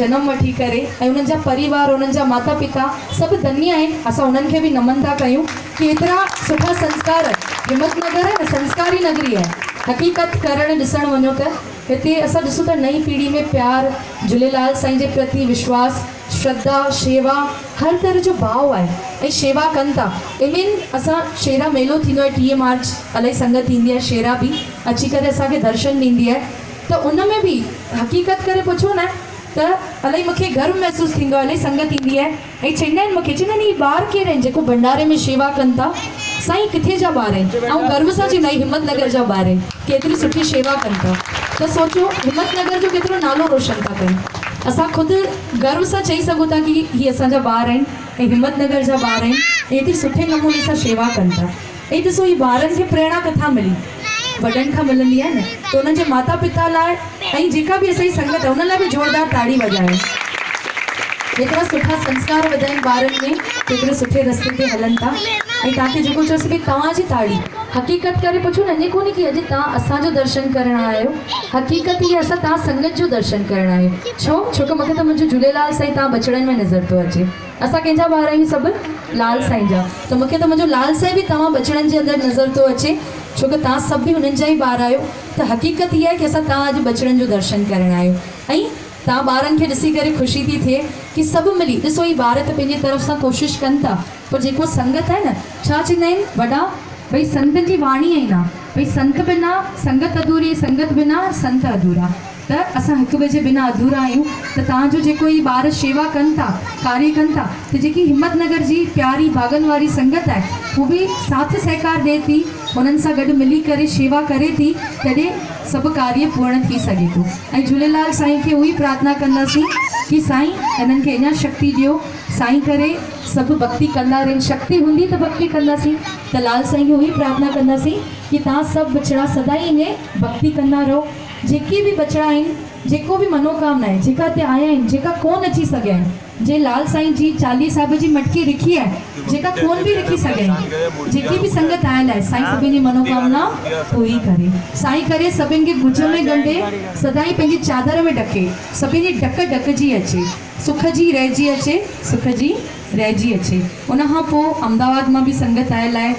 جنم وٺي ڪري ۽ انهن جا پريوار انهن جا ماتا پتا سڀ ڌنيه آهن اسان انهن کي به نمن ٿا ڪيون ڪي ايترا سٺا سنسڪار همت نگر آهي نه سنسڪاري نگري آهي حقيقت ڪرڻ ڏسڻ وڃو ته هتي اسان ڏسون ٿا نئين پيڙهي ۾ پيار جهوليلال سائين جي پرتي وشواس شرڌا شيوا هر طرح جو ڀاء آهي ۽ شيوا ڪن ٿا ايون اسان شيرا ميلو ٿيندو آهي 30 مارچ الائي سنگت ايندي آهي شيرا به اچي ڪري اسان کي درشن ڏيندي آهي ته ان ۾ به حقيقت ڪري پڇو نه ته الائي مونکي گرو محسوس ٿيندو آهي الائي سنگت ايندي آهي ۽ چئيندا آهن مونکي چئيندا آهن هي ٻار ڪير آهن جيڪو ڀنڊاري ۾ شيوا ڪن ٿا سائين ڪٿي جا ٻار آهن آئون گرو سان چئيندو آهيان همت نگر جا ٻار آهن ڪيتري سٺي شيوا ڪن ٿا ته سوچو همت نگر جو ڪيترو نالو روشن ٿا ڪن اسان خود گرو سان چئي سگهون ٿا ڪي هي اسان جا ٻار آهن ۽ همت نگر جا ٻار آهن ۽ ايتري سٺي نموني سان شيوا ڪن ٿا ۽ ڏسو هي ٻارن کي پريرڻا ڪٿان ملي؟ وڏن کان ملندي آهي نه ته انهن جي ماتا پتا لاء ۽ جيڪا به اسان جي سنگت آهي انهن لاء به زوردار تاڙي وڄايو. جيترا سٺا سنسڪار وڌا آهن ٻارن ۾ تيترو سٺي رستي تي هلن ٿا ۽ توهان کي جيڪو چيو سي ڀئي توهان جي تاڙي حقيقت ڪري پڇو نه ائين ڪونهي ڪي اڄ توهان اسان جو درشن ڪرڻ آيا آهيو حقيقت هي اسان توهان سنگت جو درشن ڪرڻ آيا آهيون ڇو ڇو ڪه مونکي ته منهنجو جهوليلال سائين توهان ٻچڙن ۾ نظر ٿو اچي. اسان ڪنهن جا ٻار آهيون سڀ لال سائين جا ته مون کي ته منهنجو لال سائين به توهان ٻچڙن جي اندر نظر ٿو اچي ڇو ته توهان سڀ به هنن جا ئي ٻار آهيو ته حقيقت هي آهي ڪي اسان توهان اڄ ٻچڙن جو درشن ڪرڻ آيا آهيون ۽ توهان ٻارن کي ڏسي ڪري خوشي ٿي ٿئي ڪي سڀ ملي ڏسو هي ٻار ته پنهنجي طرف سان ڪوشش ڪن ٿا پر جيڪو سنگت آهي نه ڇا چوندا آهن وڏا ڀئي سنتن جي واڻي آهي نه ڀئي سنت بنا سنگت اڌوري سنگت بنا سنت اڌورا. ته اسان هڪ ٻئي جي بنا اڌورا آهيون ته توهان جو جيڪو هي ٻار شيوا ڪن ٿا ڪاريه ڪن ٿا ته جيڪي همت نگر جي پياري ڀاڳن واري سنگت آهي هو به ساٿ سهڪار ڏئي ٿي هنن سان گڏ ملي ڪري شيوا ڪري ٿي تڏهن سڀ ڪاريه پورڻ ٿي سگهي ٿو ۽ جهوليلال سائين کي اهوئي پرارٿنا ڪنداسين ڪي سائين هنن کي اڃا شڪتي ڏيو سائين ڪري سڀ ڀڳتي ڪندا رهن شڪتي هوندي ته ڀڳتي ڪنداسين ته لال سائين کي اهوئي پرارٿنا ڪنداسين ڪي توهان سڀ ٻچڙا سدائين ائين ڀڳتي ڪندا رهو. جيڪي به ٻچڙا آهن، جيڪو به منوڪامنا آهي، جيڪا هتي آيا آهن، جيڪا ڪونه اچي سگهيا آهن، جنهن لال سائين جي چاليهه صاحب جي مٽڪي رکي آهي، جيڪا ڪونه به رکي سگهيا آهن، جيڪي به سنگت آيل آهي، سائين سڀني جي منوڪامنا پوري ڪري. سائين ڪري سڀن کي ڳجهه ۾ ڳنڍي، سدائين پنهنجي چادر ۾ ڍڪي، سڀن جي ڍڪ ڍڪجي اچي، سک جي رهجي اچي، سک جي رهجي اچي. ان کان پوء احمدآباد مان به سنگت آيل آهي.